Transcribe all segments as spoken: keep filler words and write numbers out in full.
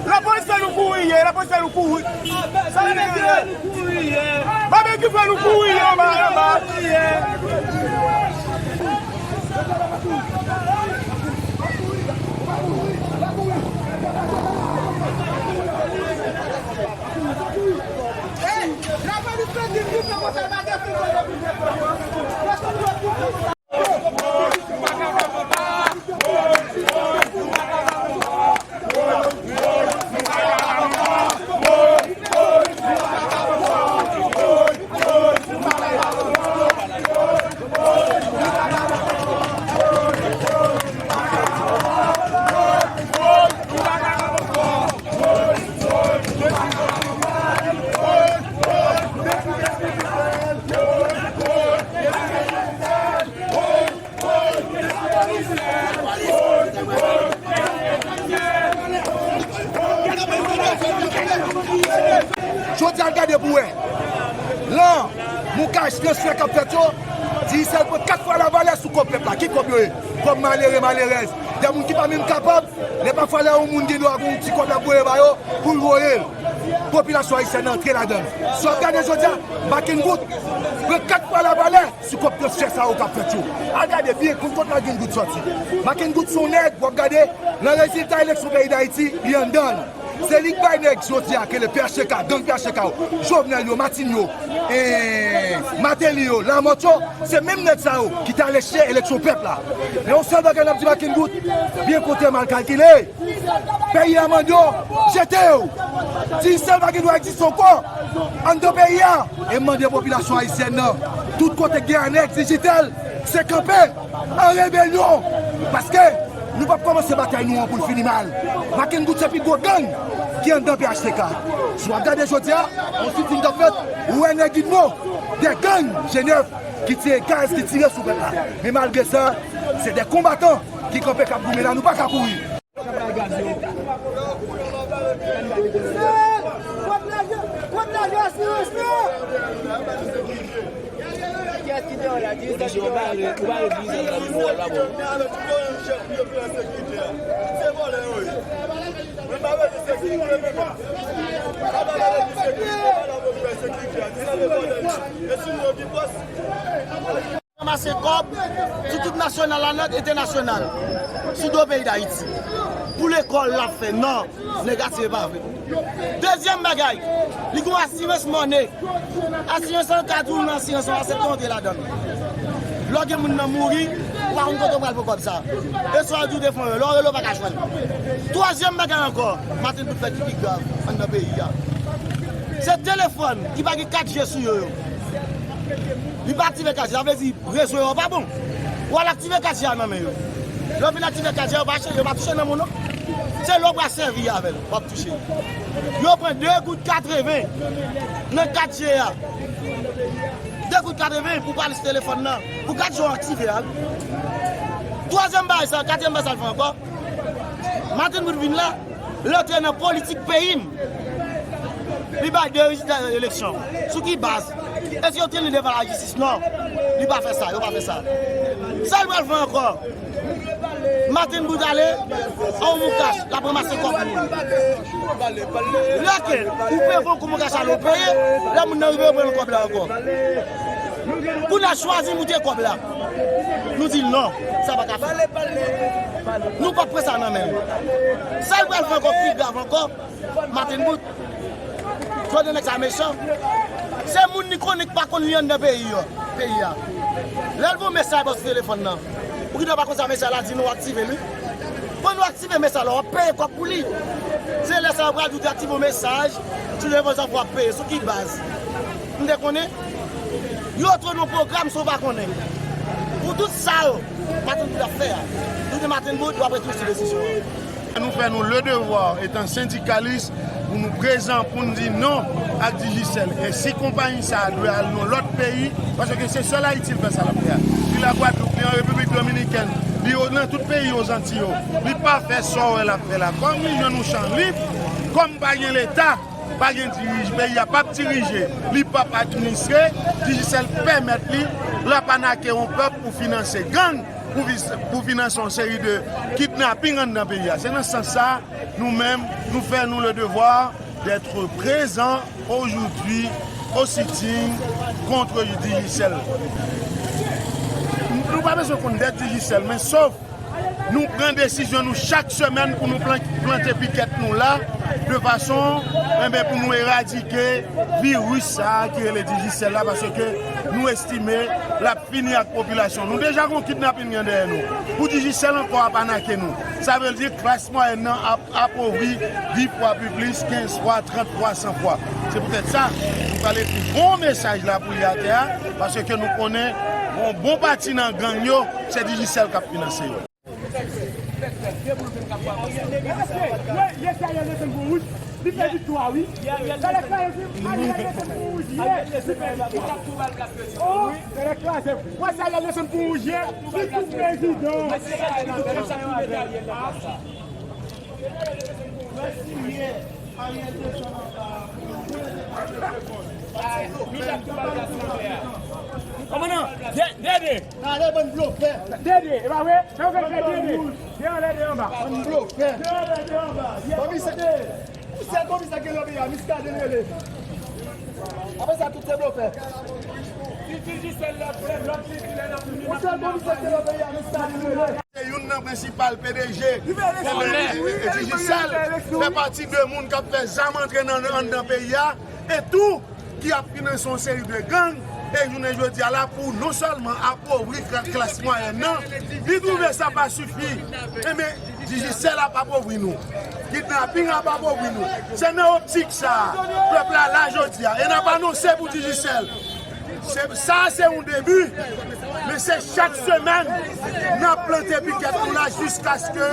Lapolis fè nou kouri ye, lapolis fè nou kouri. Sa vle di Babekyou fè nou kouri anba, anba. Jodi a, gade pou wè. Lan, moukaj, transfè k ap fèt yo, Digicel pran kat fwa lavalè sou kòb pèp la. Ki kòb yo ye? Kòb malere, malerèz. De moun ki pa menm kapab, lè pafwa lè yon moun gen dwa gen yon ti kòb l ap voye ba yo, pou l voye l. Popilasyon ayisyèn nan antre ladan l. Si w ap gade jodi a, Mackenwood pran kat fwa lavalè sou kòb transfè sa yo k ap fèt yo. Al gade byen, konn kot Mackenwood sòti. Mackenwood se yon nèg, w ap gade, nan rezilta eleksyon peyi Dayiti, li anndan l. Se li k bay nèg jodi a, ke le P H T K, gang P H T K yo, Jovenel yo, Martine yo, eh, Martelly yo, Lamothe yo, se menm nèg sa yo ki t al eche eleksyon pèp la. Men yon sèl bagay n ap di Mackenwood, byen konte mal kalkile. Peyi a mande w, jete yo. Digicel pa gen dwa egziste ankò anndan peyi a. E m mande popilasyon ayisyèn nan, tout kote k gen anèks Digicel, se kanpe an rebelyon. Paske nou p ap kòmanse batay nou an pou l fini mal. Mackenwood se pi gwo gang ki anndan P H T K. Si w ap gade jodi a, yon siting k ap fèt, ou wè nèg Idmo, de gang G nèf ki tire gaz, ki tire sou pèp la. Men malgre sa, se de konbatan ki kanpe k ap goumen la, nou pa ka kouri. Kiyès ki deyò la? Dirije yo bare, ou bare Digicel la, nou wè l pa bon. Ranmase kòb sou tout nasyonal la, nèt entènasyonal, sou do peyi Dayiti. Pou lekòl l ap fè, non, nèg Astier pa vle. Dezyèm bagay, li gon asirans mòne. Asirans lan ka di w nan asirans lan, aksepte antre ladan l. Lè w gen moun nan mouri, ou pa konn kote w pral pran kòb sa. E swa w di w te fè yon, lè w rele w pa ka jwenn. Twazyèm bagay ankò, Martine Boot fè ki pi grav anndan peyi a. Se telefòn ki pa gen kat G sou yo yo. Li pa aktive kat G, sa vle di rezo yo pa bon. W al aktive kat G a nan men yo. Lè w fin aktive kat G a, yo pa che-, yo pa touche nanm ou non. Se lè w pral sèvi avè l, w ap touche. Yo pran de goud katreven nan kat G a. De goud katreven pou pale sou telefòn nan. Pou kat G a aktive a. Twazyèm bagay sa, katriyèm bagay sa l fè ankò. Martine Boot vin la, l antre nan politik peyi m. Li bay de rezilta eleksyon. Sou ki baz? Èske yo trennen devan lajistis? Non. Li pa fè sa, yo pa fè sa. Sa l pral fè ankò? Martine Boot ale, an moukach, l ap ranmase kòb moun. Lè ke ou peye pou moukach al opere, lè moun nan rive, yo pran kòb la ankò. Kounye a chwazi moute kòb la. Nou di l non, sa pa ka fèt. Nou p ap pran sa nan men l. Sa l pral fè ankò pi grav ankò, Martine Boot, tande nèg sa mechan. Se moun li konnen k pa konn li anndan peyi a, peyi a. Lè l voye mesaj bò sou telefòn nan, ou gentan pa konn sa mesaj la di, nou aktive li. Bon, nou aktive mesaj la, w ap peye kòb pou li. Se lè sa yo pral di w te aktive yon mesaj sou telefòn sa pou w ap peye. Sou ki baz? M te konnen? Yo antre nan pwogram san w pa konnen. Pou tout sa yo, Martine Boot ap fè a. Tout Martine Boot, yo ap retounen sou desizyon an. Nou fè nou le devwa, etan sendikalis, pou nou prezan, pou n di non ak Digicel. E si konpayi sa a dwe al nan lòt peyi, paske se sèl Ayiti l fè sa l ap fè a. Li Lagwadloup, li an Repiblik Dominikèn. Dominikèn, li yo nan tout peyi yo Zanti yo, li pa fè sa w wè l ap fè la. Kòm li jwenn yon chan lib, kòm pa gen Leta, pa gen dirij, peyi a p ap dirije, li p ap administre, Digicel pèmèt li, l ap anake yon pèp pou finanse gang, pou, pou finanse yon seri de kidnaping anndan peyi a. Se nan sans sa, nou menm, nou fè nou le devoir d'être présent aujourd'hui au sitting contre Digicel. Nou pa bezwen konn dèt Digicel, men sof nou pran desizyon nou chak semèn pou nou plan-, plante pikèt nou la, de fason, enben, pou nou eradike viris sa a ki rele Digicel la, paske nou estime l ap fini ak popilasyon. Nou deja gon kidnaping nan dèyè nou. Pou Digicel ankò ap anake nou. Sa vle di klas mwayèn nan ap apovri dis fwa pi plis, kenz fwa, trant fwa, san fwa. Se poutèt sa, nou pral ekri bon mesaj la pou li atè a, paske nou konnen yon bon pati nan gang yo, se Digicel k ap finanse yo. Li fè viktwa, wi. Talè klase pou wouj yè, li fè viktwa. Oh, talè klase. Wè sa, Ariel desann pou wouj yè, li tou prezidan. Kòmandan, Dede. Talè bann blofè. Dede, e pa vre? Sa yo fè Dede. De anlè, de anba. Bann blofè. De anlè, de anba. Komisè, yon sèl komisè gen nan peyi a, Muscadin rele. Apre sa, tout se blofè. Yon sèl komisè gen nan peyi a, Muscadin rele. Se youn nan prensipal P D G Digicel, fè pati de moun k ap fè zam antre nan, anndan peyi a, e tou ki ap finanse yon seri de gang, e jounen jodi a la pou non sèlman apovri kla-, klas mwayèn nan, li twouve sa pa sifi. Enben, Digicel ap apovri nou. Kidnaping ap apovri nou. Se nan optik sa a, pèp la la jodi a, e n ap anonse pou Digicel. Se, sa a se yon debi, men se chak semèn n ap plante pikèt nou la jiskaske,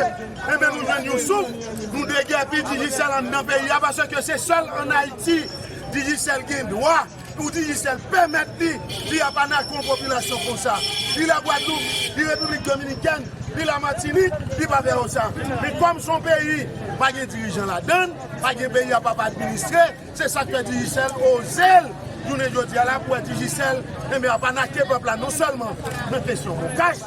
enben, nou jwenn yon souf, nou degèpi Digicel anndan peyi a, paske se sèl ann Ayiti Digicel gen dwa, pou Digicel pèmèt li, li ap anake yon popilasyon konsa. Li Lagwadloup, li Repiblik Dominikèn, li Lamatinik, li pa fè yo sa. Men kòm se yon peyi, pa gen dirijan ladan l, pa gen peyi a p ap administre, se sa k fè Digicel oze l jounen jodi a la pou wè Digicel, enben, ap anake pèp la non sèlman nan kesyon bon kach,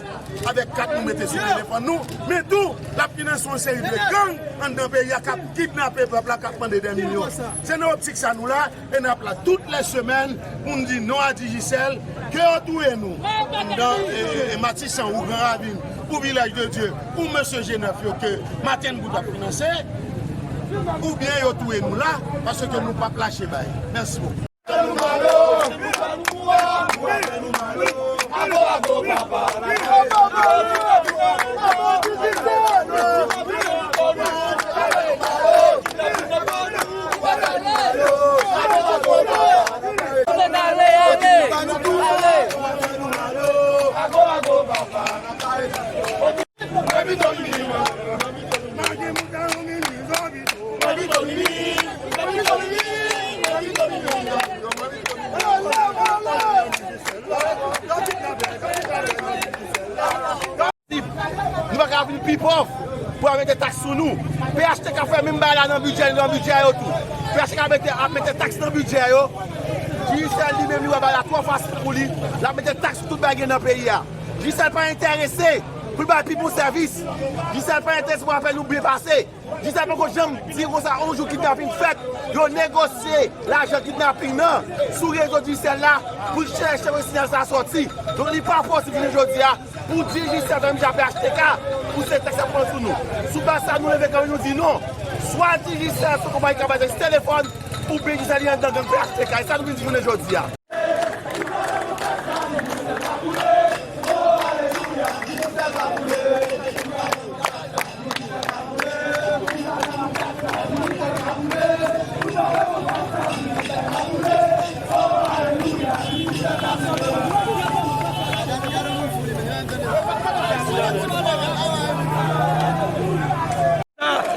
avèk kat nou mete sou telefòn nou, men tou, l ap finanse yon seri de gang anndan peyi a k ap kidnape pèp la, k ap mande dè milyon. Se nan optik sa nou la, e n ap la tout lè semèn pou n di non a Digicel, ke yo touye nou anndan, e, e, e Matisan ou Gran Ravin, ou Vilaj de Dye, ou mesye G nèf yo ke Maten Bout ap finanse, oubyen yo touye nou la, paske nou p ap lache bay. Mèsi bokou. Nou pa ka vin pi pòv pou al mete taks sou nou. P H T K fè menm bagay la nan bidjè, nan bidjè yo tou. P H T K mete, ap mete taks nan bidjè yo. Digicel li menm li wè bagay la twò fasil pou li. L ap mete taks sou tout bagay gen nan peyi a. Digicel pa enterese pou l bay pi bon sèvis. Digicel pa enterese pou afè nou byen pase. Digicel poko janm di konsa yon jou kidnaping fèt, yo negosye lajan kidnaping nan sou rezo Digicel la pou chèche wè sinyal sa sòti. Donk li pa posib jounen jodi a pou Digicel fè menm jan ak P H T K pou se taks ap pran sou nou. Sou baz sa nou leve kanmenm nou di non. Swa Digicel se yon konpayi k ap achte telefòn oubyen Digicel li anndan gang P H T K. E sa nou vin di jounen jodi a.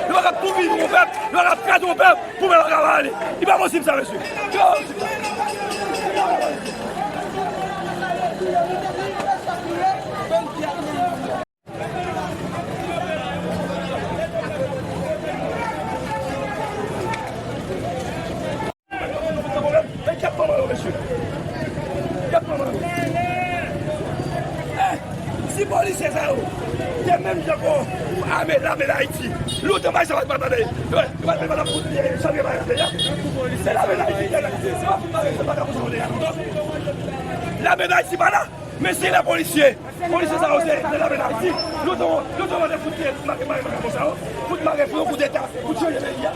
Yo pa ka tou vini pou pèp, yo pa ka kraze yon pèp pou pèp la ka ale. Li pa posib sa, mesye. Yo! Lame Dayiti. Lontan bagay sa pa t pale. Yo pa t pale fout chanje bagay peyi a. Se lame Dayiti ki la. Se pa fout bagay sa pa t pale fout chanje peyi a. Lame Dayiti pa la. Men se lè polisye. Polisye sa yo se lame Dayiti. Lontan, lontan mande fout mare mare mare konsa yo. Fout mare fout koudeta. Fout chanje peyi a.